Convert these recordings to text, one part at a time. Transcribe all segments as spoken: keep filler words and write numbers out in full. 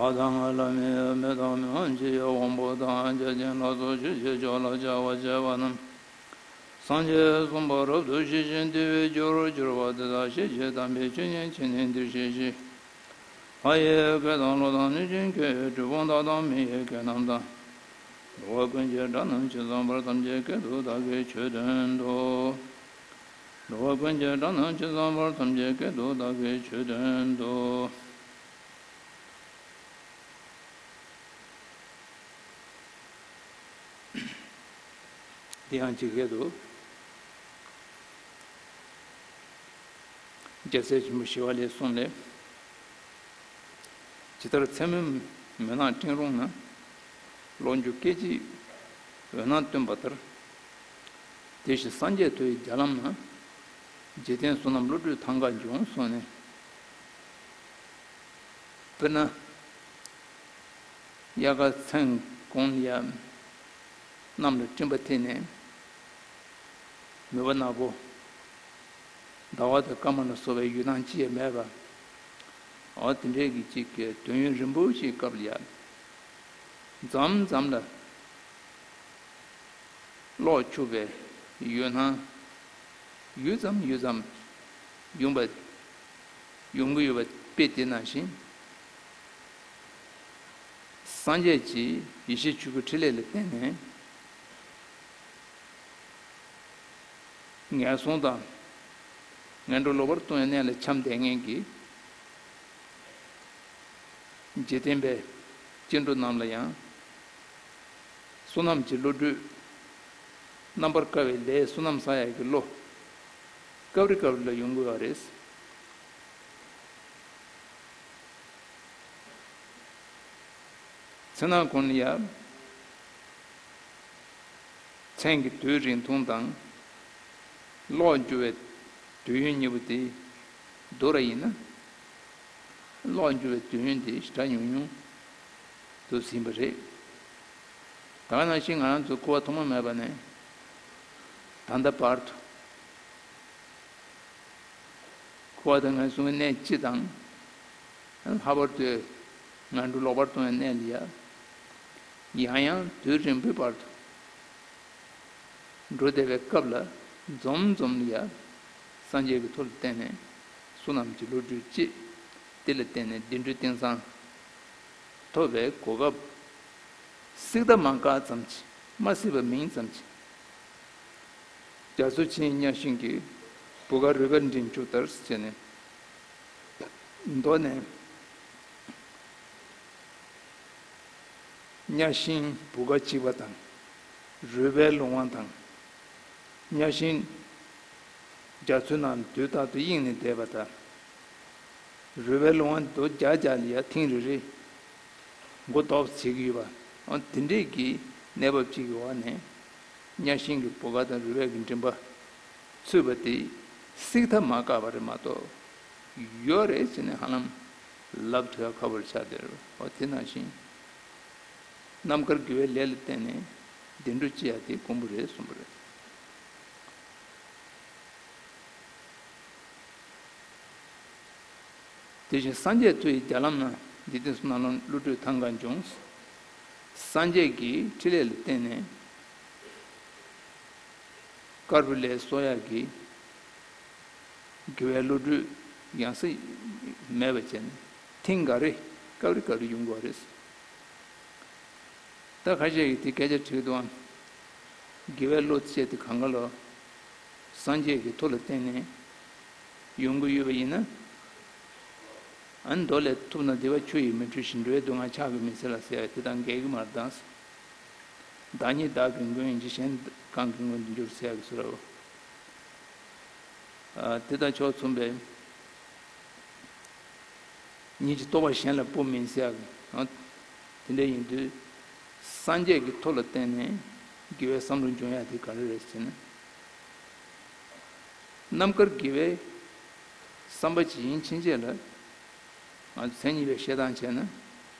བ་དང་། ལྷ་མིའི་མི་དང་མི་དབང་ཆེ་བའི་དབང་པོ་དང་། བརྒྱ་བྱིན་ལ་སོགས་ཆོས་ཀྱི་ཕྱོགས་ལ་སྦྱར་བར་བྱེད་པ་རྣམས། སངས་རྒྱས་གསུམ་པོ་རབ་ཏུ་ཞི་ཞིང་དེ་བས་སྐྱོར་གྱུར་པ་དེ་དག་ཤེས་བྱའི་དམ་པའི་ཆོས་ཉིད་ཕྱི་ནས་འདིར་བཤད་ཅིང་། ལྷ་ཡི་སྐད་དང་ཀླུ་དང་གནོད་སྦྱིན་སྐད། གྲུལ་བུམ་དག་དང་མི་ཡི་སྐད་རྣམས་དང་། འགྲོ་བ་ཀུན་གྱི་སྒྲ་རྣམས་ཇི་ཙམ་པར་ཐམས་ཅད་སྐད་དུ་བདག་གིས་ཆོས་བསྟན་ཏོ། འགྲོ་བ་ཀུན་གྱི་སྒྲ་རྣམས་ཇི་ཙམ་པར་ཐམས་ཅད་སྐད་དུ་བདག་གིས་ཆོས་བསྟན་ཏོ། དེ་ཡང་ཇི་སྐད་དུ། རྒྱལ་སྲས་ཆེན་པོ་ཞི་བ་ལྷའི་གསུང་ལས། ཇི་ལྟར་མཚན་མོའི་མུན་ནག་སྤྲིན་རུང་ན། གློག་འགྱུ་སྐད་ཅིག་འོད་སྣང་སྟོན་པ་ལྟར། དེ་བཞིན་སངས་རྒྱས་མཐོ་བའི་རྒྱ་ལམ་ན། འཇིག་རྟེན་བསོད་ནམས་བློ་གྲོས་ཐང་ག་འབྱུང་གསུངས་ནས། དཔེར་ན། དབྱར་ཁ་མཚན་གུང་ལ་ཡ། གནམ་ལ་སྤྲིན་པ་ཐིབས་ནས། མོས་པ་ནག་པོ། ཟླ་བ་དང་སྐར་མ་ལ་སོགས་པའི་འོད་སྣང་ཅི་ཡང་མེད་པ། འོ་དེ་འདྲའི་གི་ཅིག་གི་དུས་ཡུན་རིང་པོ་ཞིག་སྐབས་ལ་ཡ། མཚམས་མཚམས་ལ། གློག་འཁྱུག་པའི་འོད་སྣང་ཡུད་ཙམ་ཡུད་ཙམ་ཡོང་པ། ཡོང་གི་ཡོད་པ་དཔེ་དེ་ནང་བཞིན། སངས་རྒྱས་ཀྱི་ཡེ་ཤེས་ཆོས་སྐུ་ཕྲིན་ལས་ལ་བརྟེན་ནས། ངན་སོང་དང་ངན་འགྲོ་ལོག་པར་ལྟུང་བའི་གནས་ལ་འཁྱམས་བསྡད་མཁན་གྱི་འཇིག་རྟེན་པའི་སྐྱེ་འགྲོ་རྣམས་ལ་ཡང་། བསོད་ནམས་ཀྱི་བློ་གྲོས་རྣམ་པར་དཀར་བའི་ལས་བསོད་ནམས་བསགས་ཡག་གི་བློ། སྐབས་རེ་སྐབས་རེ་ལ་ཡོང་གི་ཡོད་རེད། མཚན་ནག་གུང་ལ་ཡ། མཚན་གྱི་དུས་རིང་ཐུང་དང་། གློག་འགྱུ་བའི་དུས་ཡུན་གཉིས་པོ་དེ་བསྡུར་བ་ཡིན་ན། གློག་འགྱུ་བའི་དུས་ཡུན་དེ་ཞེ་དྲག་ཉུང་ཉུང་དུ་ཟིན་པ་རེད། ད་ག་ནང་བཞིན་ང་རང་ཚོ་སྐུ་པར་ཐོག་མ་མེད་པ་ནས་ད་ལྟ་བར་དུ། འཁོར་བ་དང་ངན་སོང་གི་གནས་སྤྱི་དང་། ལྷག་པར་དུ་ངན་འགྲོ་ལོག་པར་ལྟུང་བའི་གནས་ལ་ཡ། ཡང་ཡང་དུས་རིང་པོའི་བར་དུ་འགྲོ་བསྡད་པའི་སྐབས་ལ་འཛོམས་འཛོམས་ལ་ཡ། སངས་རྒྱས་ཀྱི་ཐུགས་ལ་བརྟེན་ནས་བསོད་ནམས་ཀྱི་བློ་གྲོས་སྐྱེས། དེ་ལ་བརྟེན་ནས་བདེ་འགྲོའི་དེང་སང་ཐོབ་པའི་གོ་སྐབས། སྲིད་མཐའ་མ་བཀག་ཙམ་གྱིས་མ་སྲིད་པ་མིན་ཙམ་གྱིས། རྒྱ་མཚོ་ཆེན་གཉའ་ཤིང་གི་བུ་ག་རུས་པ་མགྲིན་བཅུ་ལྟར་ཟེར་ནས། མདོ་ནས་གཉའ་ཤིང་བུ་ག་གཅིག་པ་དང་། རུས་པའི་ལོང་བ་དང་། གཉའ་ཤིང་རྒྱ་མཚོའི་ནང་དུས་རྟག་ཏུ་གཡེང་ནས་བསྡད་པ་དང་། རུས་པའི་ལོང་བ་དེ་རྒྱག་རྒྱག་ལ་ཡ་ཐེངས་རེ་རེ་མགོ་ལྡོག་བྱེད་ཀྱི་ཡོད་པ། འོ་དེ་འདྲས་ཀྱི་གནས་བབ་ཅིག་གི་འོག་ནས། གཉའ་ཤིང་གི་བུ་ག་དང་རུས་པའི་གི་མགྲིན་པ་ཚུད་པ་དེ་སྲིད་མཐའ་མ་བཀག་པ་རེད་མ་གཏོགས། ཡོད་རེད་ཟེར་ནས་ཧ་ལམ་ལབ་ཐུབ་ཡ་ཁག་པོ་ཆགས་བསྡད་རེད། འོ་དེ་ནང་བཞིན། རྣམ་དཀར་དགེ་བའི་ལས་ལ་བརྟེན་ནས་བདེ་འགྲོ་སྐྱེ་ཡ་དེ་དཀོན་པོ་རེད་གསུངས་པ་རེད། དེ་བཞིན་སངས་རྒྱས་མཐོ་ཡི་རྒྱ་ལམ་ན། འཇིག་རྟེན་བསོད་ནམས་བློ་གྲོས་ཐང་ག་འབྱུང་། སངས་རྒྱས་ཀྱི་ཕྲིན་ལས་ལ་བརྟེན་ནས་དཀར་པོའི་ལས་གསོག་ཡག་གི་དགེ་བའི་བློ་གྲོས་ཡང་སེ་མེད་པ་བྱས་ནས་ཐེངས་འགའ་རེ་སྐབས་རེ་སྐབས་རེ་ཡོང་དགོས་རེད། ད་ཁ་ཤས་ཀྱིས་དེ་སྐད་ཆ་དྲིས་འདུག་ཨང་། དགེ་བའི་བློ་ཅན་དེ་གང་ག་ལ། སངས་རྒྱས་ཀྱི་ཐུགས་ལ་བརྟེན་ནས་ཡོང་གི་ཡོད་པ་ཡིན་ན། ཨ་ནི་མདོ་ལས་ཐུབ་ན་སྡིག་པ་ཆུ་ཡིས་མི་འཁྲུ་ཞིང་། འགྲོ་བའི་སྡུག་བསྔལ་ཕྱག་གིས་མི་སེལ་ལ་ཟེར་ཡ་དེ་དང་འགལ་གྱི་མ་རེད་དམ། བདག་ཉིད་བདག་གི་མགོན་ཡིན་གྱི། གཞན་གང་གི་མགོན་དུ་འགྱུར་ཟེར་ཡ་གི་ཚུལ་རེད། ཨ། དེ་དང་ཕྱོགས་མཚུངས་པའི། ཉིད་ཀྱི་རྟོགས་པ་གཞན་ལ་སྤོ་མིན་ཟེར་ཡག་གི། ཨ། དེ་འདྲ་ཡིན་དུས། སངས་རྒྱས་ཀྱི་ཐུགས་ལ་བརྟེན་ནས་དགེ་བའི་བསམ་བློ་འབྱུང་ཡག་དེ་ག་རེ་རེད་ཟེར་ན། རྣམ་དཀར་དགེ་བའི་བསམ་པ་ཇི་བཞིན་ཕྱིན་ཆད་ལ། ང་ཚོ་མཚན་ཉིད་པའི་བཤད་སྟངས་བྱས་ན།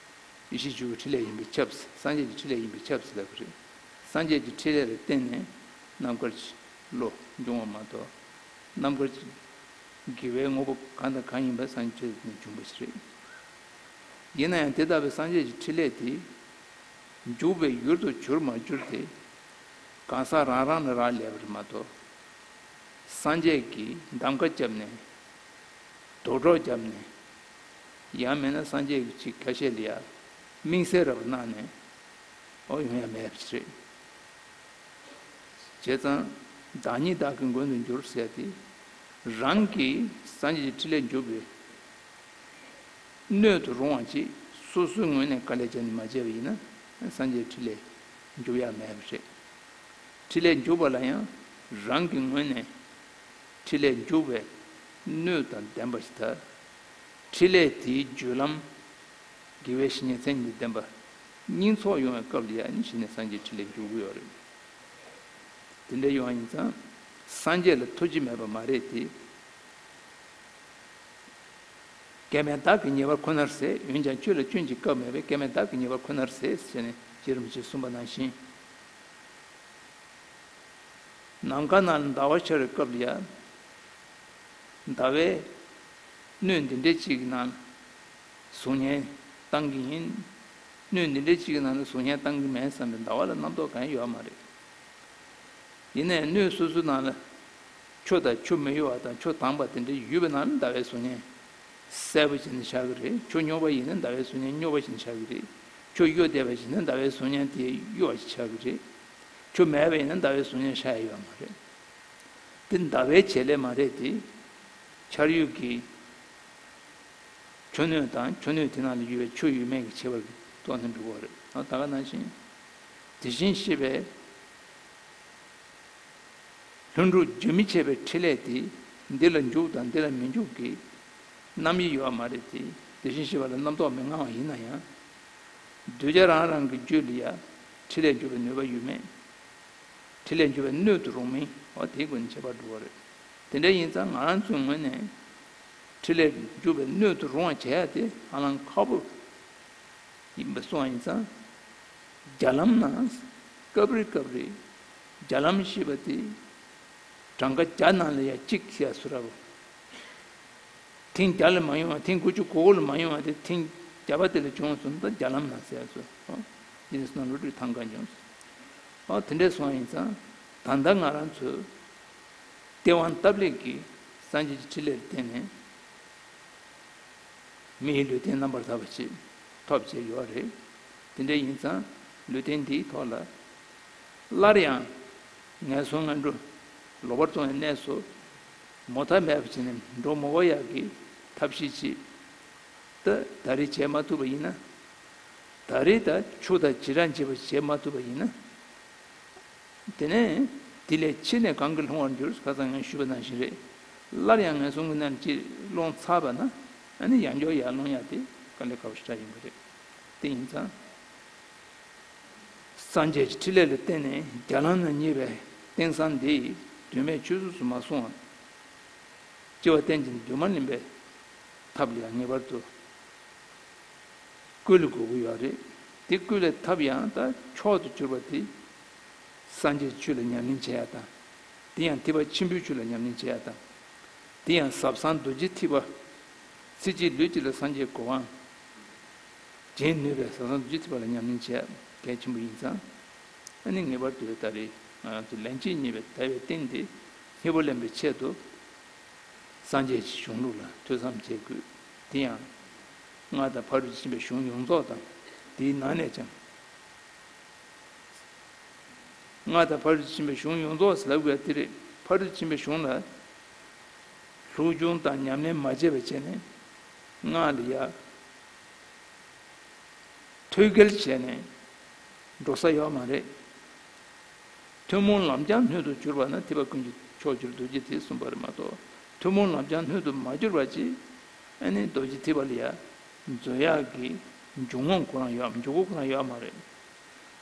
ཡེ་ཤེས་ཆོས་སྐུའི་ཕྲིན་ལས་ཡིན་པས་ཁྱབ་ཟེར། སངས་རྒྱས་ཀྱི་ཕྲིན་ལས་ཡིན་པས་ཁྱབ་ཟེར་ལབ་ཀྱི་རེད། སངས་རྒྱས་ཀྱི་ཕྲིན་ལས་ལ་བརྟེན་ནས་རྣམ་དཀར་གྱི་བློ་འབྱུང་བ་མ་གཏོགས། རྣམ་དཀར་གྱི་དགེ་བའི་དངོས་པོ་གང་དང་གང་ཡིན་པ་སངས་རྒྱས་ཀྱི་ཕྲིན་ལས་ནས་བྱུང་བ་ཞིག་རེད། ཡིན་ན་ཡང་དེ་ལྟ་བུའི་སངས་རྒྱས་ཀྱི་འཕྲིན་ལས་དེ་འཇུག་པའི་ཡུལ་དུ་གྱུར་མ་གྱུར་དེ་གང་ཟག་རང་རང་ལ་རག་ལས་པ་རེད་མ་གཏོགས། སངས་རྒྱས་ཀྱིས་གདམ་ག་བརྒྱབ་ནས། དོགས་གྲོགས་བརྒྱབ་ནས། ཡང་མིན་ན་སངས་རྒྱས་ཀྱིས་ཁ་ཤས་ལ་ཡ་དམིགས་བསལ་རབ་གནང་ནས། ཨོ་ཡོང་ཡ་མེད་པ་ཞིག་རེད། བྱས་ཙང་བདག་ཉིད་བདག་གི་མགོན་དུ་འགྱུར་ཟེར་ཏེ། རང་གིས་སངས་རྒྱས་ཀྱི་འཕྲིན་ལས་འཇུག་པའི་སྣོད་དུ་རུང་བ་ཅིག་སོ་སོའི་ངོས་ནས་དཀའ་ལས་བརྒྱབ་ནས་མ་བྱས་པ་ཡིན་ན་སངས་རྒྱས་འཕྲིན་ལས་འཇུག་ཡ་མེད་པ་རེད། འཕྲིན་ལས་འཇུག་པ་ལ་ཡང་རང་གི་ངོས་ནས་འཕྲིན་ལས་འཇུག་པའི་སྣོད་དང་ལྡན་པ་ཞིག་དང་། འཕྲིན་ལས་དེའི་བརྒྱུད་ལམ་དགེ་བའི་བཤེས་གཉེན་མཚན་ཉིད་ལྡན་པ་གཉིས་ཚོགས་ཡོང་བའི་སྐབས་ལ་ཡང་ནི་གཞི་ནས་སངས་རྒྱས་འཕྲིན་ལས་འཇུག་གི་ཡོད་རེད། དེ་འདྲ་ཡོང་བ་ཡིན་ཙང་སངས་རྒྱས་ལ་ཐུགས་རྗེ་མེད་པ་མ་རེད་དེ། སྐལ་མེད་བདག་གིས་ཉེས་པར་ཁོ་ནར་ཟད། འོན་ཀྱང་ཁྱོད་ལ་སྐྱོན་གྱི་སྐབས་མེད་པས། སྐལ་མེད་བདག་གིས་ཉེས་པར་ཁོ་ནར་ཟད་ཟེར་ནས་རྗེ་རིན་པོ་ཆེས་གསུངས་པ་ནང་བཞིན། ནམ་མཁའ་ནང་ལ་ཟླ་བ་འཆར་བའི་སྐབས་ལ་ཡ། ཟླ་བས་སྣོད་འདི་འདྲའི་གཅིག་གི་ནང་ལ་གཟུགས་བརྙན་བཏང་གི་ཡིན། སྣོད་འདི་འདྲའི་གཅིག་གི་ནང་ལ་གཟུགས་བརྙན་བཏང་གི་མེད་བསམ་པའི་ཟླ་བ་ལ་རྣམ་རྟོག་གང་ཡང་ཡོད་མ་རེད། ཡིན་ནའི་སྣོད་སོ་སོའི་ནང་ལ་ཆུ་དང་ཆུ་མི་གཡོ་བ་དང་ཆུ་དྭངས་པ་དེ་འདྲ་ཡོད་པའི་ནང་ལ་ཟླ་བའི་གཟུགས་བརྙན་གསལ་པོ་བྱས་ནས་ཤར་གི་རེད། ཆུ་རྙོག་པ་ཡིན་ན་ཟླ་བའི་གཟུགས་བརྙན་རྙོག་པ་བྱས་ནས་ཤར་གི་རེད། ཆུ་གཡོ་བསྡད་པ་ཡིན་ན་ཟླ་བའི་གཟུགས་བརྙན་དེ་གཡོ་བ་ཞིག་ཆགས་ཀྱི་རེད། ཆུ་མེད་པ་ཡིན་ན་ཟླ་བའི་གཟུགས་བརྙན་ཤར་ཡ་ཡོད་མ་རེད། དེ་ཟླ་བའི་བྱེད་ལས་མ་རེད་དེ། འཆར་ཡུལ་གྱི་ཆུ་སྣོད་དང་ཆུ་སྣོད་དེ་ནང་ལ་ཡོད་པའི་ཆུ་ཡོད་མེད་ཀྱི་ཁྱད་པར་གྱི་ཐོག་ནས་འགྲོ་གི་རེད། ད་ག་ནང་བཞིན། དེ་བཞིན་གཤེགས་པའི་ལྷུན་གྲུབ་རྒྱུན་མི་འཆད་པའི་འཕྲིན་ལས་དེ་འདི་ལ་འཇུག་དང་འདི་ལ་མི་འཇུག་གི་རྣམ་དབྱེ་ཡོད་པ་མ་རེད་དེ། དེ་བཞིན་གཤེགས་པ་ལ་རྣམ་རྟོག་མི་མངའ་བ་ཡིན་ན་ཡང་། གདུལ་བྱ་རང་རང་གི་རྒྱུད་ལ་ཡ་འཕྲིན་ལས་འཇུག་པའི་ནུས་པ་ཡོད་མེད། འཕྲིན་ལས་འཇུག་པའི་སྣོད་དུ་རུང་མིན་འོ་དེའི་སྒོ་ནས་ཁྱད་པར་འགྲོ་བ་རེད། དེ་འདྲ་ཡིན་ཙང་ང་རང་ཚོའི་ངོས་ནས་འཕྲིན་ལས་འཇུག་པའི་སྣོད་དུ་རུང་བ་བྱེད་ཡ་དེ་ཧ་ལམ་ཁག་པོ་ཡིན་པ་སོང་བ་ཡིན་ཙང་། རྒྱ་ལམ་ན་སྐབས་རེ་སྐབས་རེ་རྒྱ་ལམ་ཞེས་པ་དེ་གྲངས་ཀ་བརྒྱ་ནང་ལ་ཡ་གཅིག་ཟེར་ཡ་སུ་ར་བོ། ཐེངས་བརྒྱ་ལས་མ་ཡོང་བ། ཐེངས་དགུ་བཅུ་གོ་དགུ་ལས་མ་ཡོང་བ་དེ་ཐེངས་བརྒྱ་པ་དེ་ལ་བྱུང་སོང་ད་རྒྱ་ལམ་ན་ཟེར་སོ། ཨོ། དེ་ནས་སོང་ལོ་དྲུག་ཐང་ག་འབྱུང་སོང་། ཨོ་དེ་འདྲས་སོང་བ་ཡིན་ཙང་ད་ལྟ་ང་རང་ཚོས་སྟེས་དབང་སྟབས་ལེགས་ཀྱིས་སངས་རྒྱས་ཀྱི་འཕྲིན་ལས་ལ་བརྟེན་ནས་མི་ཡི་ལུས་རྟེན་རྣམ་པར་དག་པ་ཞིག་ཐོབ་བྱས་ཡོད་རེད། དེ་འདྲས་ཡིན་ཙང་ལུས་རྟེན་འདིའི་ཐོག་ལ་སླར་ཡང་ངན་སོང་ངན་འགྲོ་ལོག་པར་སྤྱོད་པའི་གནས་སུ་མོ་མཐའ་མེད་པ་ཅིག་ནས་འགྲོ་མི་དགོས་ཡག་གི་ཐབས་ཤེས་ཅིག་ད་ད་རེས་བྱེད་མ་ཐུབ་པ་ཡིན་ན། ད་རེས་ད་ཆུ་དང་བྱི་ར་འབྱེད་པ་བྱེད་མ་ཐུབ་པ་ཡིན་ན། དེ་ནས་དེ་ལས་ཕྱི་ནས་གང་གིས་ལྷུང་བར་འགྱུར། ཁ་སང་ངས་ཞུས་པ་ནང་བཞིན་རེད། སླར་ཡང་ངན་སོང་གི་གནས་ལ་ཅིག་ལྷུང་ཚར་བ་ན་ཨ་ནི་ཡང་བསྐྱར་ཡར་ལྷུང་ཡག་དེ་དཀའ་ལས་ཁག་པོ་ཞེ་དྲག་ཡིན་པ་རེད། དེ་ཡིན་ཙང་། སངས་རྒྱས་ཀྱི་འཕྲིན་ལས་ལ་བརྟེན་ནས་རྒྱ་ལམ་ན་རྙེད་པའི་རྟེན་བཟང་འདི་དོན་མེད་ཆུད་ཟོས་སུ་མ་སོང་བར། སྐྱེ་བ་རྟེན་ཅིང་འདུན་མ་ལེན་པའི་ཐབས་ལ་ཡང་ངེས་པར་དུ་བསྐུལ་དགོས་ཀྱི་ཡོད་རེད། དེ་བསྐུལ་བའི་ཐབས་ཡང་ད་མཆོག་ཏུ་གྱུར་པ་དེ་སངས་རྒྱས་ཆོས་ལ་ཉམས་ལེན་བྱེད་ཡ་དང་། དེ་ཡང་ཐེག་པ་ཆེན་པོའི་ཆོས་ལ་ཉམས་ལེན་བྱེད་ཡ་དང་། དེ་ཡང་ཟབ་གསང་རྡོ་རྗེ་ཐེག་པ། ཚེ་གཅིག་ལུས་གཅིག་ལ་སངས་རྒྱས་གོ་འཕང་སྦྱིན་ནུས་པའི་ཟབ་གསང་རྡོ་རྗེ་ཐེག་པ་ལ་ཉམས་ལེན་བྱེད་ཡ་གལ་ཆེན་པོ་ཡིན་ཙང་། ཨ་ནི་ངེས་པར་དུ་ད་རེས་ང་རང་ཚོ་ལན་གཅིག་རྙེད་པའི་དལ་བའི་རྟེན་དེ་མཉེས་པོ་ལེན་པའི་ཆེད་དུ། སངས་རྒྱས་ཀྱི་གཞུང་ལུགས་ལ་ཐོས་བསམ་བྱེད་དགོས། དེ་ཡང་། སྔགས་དང་ཕ་རོལ་ཏུ་ཕྱིན་པའི་གཞུང་ཡོངས་རྫོགས་དང་། དེའི་ནང་ནས་ཀྱང་། སྔགས་དང་ཕ་རོལ་ཏུ་ཕྱིན་པའི་གཞུང་ཡོངས་རྫོགས་ཟེར་ལབ་དགོས་པ་དེ་རེད། ཕ་རོལ་ཏུ་ཕྱིན་པའི་གཞུང་ལ། སློབ་སྦྱོང་དང་ཉམས་ལེན་མ་བྱས་པ་བྱས་ནས། སྔགས་ལ་ཡ། ཐོད་རྒལ་བྱས་ནས་འགྲོ་ས་ཡོད་མ་རེད། ཐུན་མོང་ལམ་སྦྱངས་སྣོད་དུ་གྱུར་པ་ན་ཐེག་པ་ཀུན་གྱི་མཆོག་གྱུར་རྡོ་རྗེ་དེ་གསུངས་པ་རེད་མ་གཏོགས། ཐུན་མོང་ལམ་སྦྱངས་སྣོད་དུ་མ་གྱུར་པ་ཅིག་ཨ་ནི་རྡོ་རྗེ་ཐེག་པ་ལ་ཡ་འཛུལ་ཡག་གི་འཇུག་ངོགས་ཁོ་རང་ཡོད་འཇུག་སྒོ་ཁོ་རང་ཡོད་མ་རེད།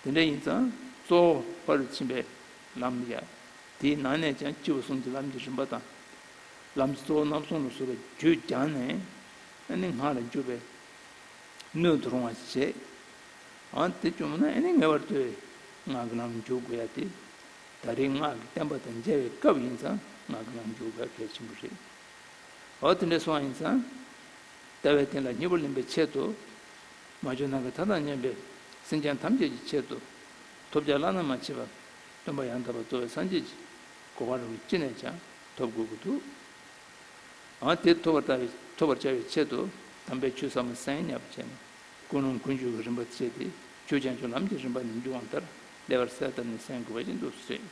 དེ་འདྲ་ཡིན་ཙང་གཙོ་བོ་ཕ་རོལ་ཕྱིན་པའི་ལམ་ལ་ཡ། དེའི་ནང་ནས་ཀྱང་སྤྱི་བོ་གསུམ་གྱི་ལམ་གྱི་རིམ་པ་དང་། ལམ་གྱི་གཙོ་བོ་རྣམ་གསུམ་ལ་སོགས་པའི་རྒྱུད་སྦྱངས་ནས་ཨ་ནི་སྔགས་ལ་འཇུག་པའི་སྣོད་དུ་རུང་བ་ཞིག་བྱེད། ཨ་དེ་བྱུང་ན་ཨ་ནི་ངེས་པར་དུ་སྔགས་ཀྱི་ལམ་ལ་འཇུག་དགོས་ཡ་དེ་ད་རེས་སྔགས་ཀྱི་བསྟན་པ་དང་མཇལ་བའི་སྐབས་ཡིན་ཙང་སྔགས་ཀྱི་ལམ་ལ་འཇུག་དགོས་ཡ་གལ་ཆེན་པོ་རེད། ཨོ་དེ་འདྲ་སོང་བ་ཡིན་ཙང་། ལྟ་བའི་རྟེན་ལ་མཉེས་པོ་ལེན་པའི་ཆེད་དུ། མ་གྱུར་ནམ་མཁའི་མཐའ་དང་མཉམ་པའི་སེམས་ཅན་ཐམས་ཅད་ཀྱི་ཆེད་དུ་ཐོབ་བྱ་བླ་ན་མ་མཆིས་པ་སྟོན་པ་ཡང་དག་པར་རྫོགས་པའི་སངས་རྒྱས་ཀྱི་གོ་འཕང་རིན་པོ་ཆེ་ཅི་ནས་ཀྱང་ཐོབ་དགོས་ཀྱི་འདུག་འོ་དེ་ཐོབ་པར་ལྟ་བའི་ཐོབ་པར་བྱ་བའི་ཆེད་དུ་དམ་པའི་ཆོས་ཟབ་མོ་གསན་སྙམ་བྱས་ནས་ཀུན་སློང་ཀུན་འཇུག་གི་རིམ་པ་བཅས་ཏེ་ཆོས་ཀྱང་ཆོས་ལམ་གྱི་རིམ་པ་ནས་འཇུག་པ་ལྟར་ལེགས་པར་གསལ་བཏབ་ནས་གསན་དགོས་པ་ཞིག་འདུག་ཟེར།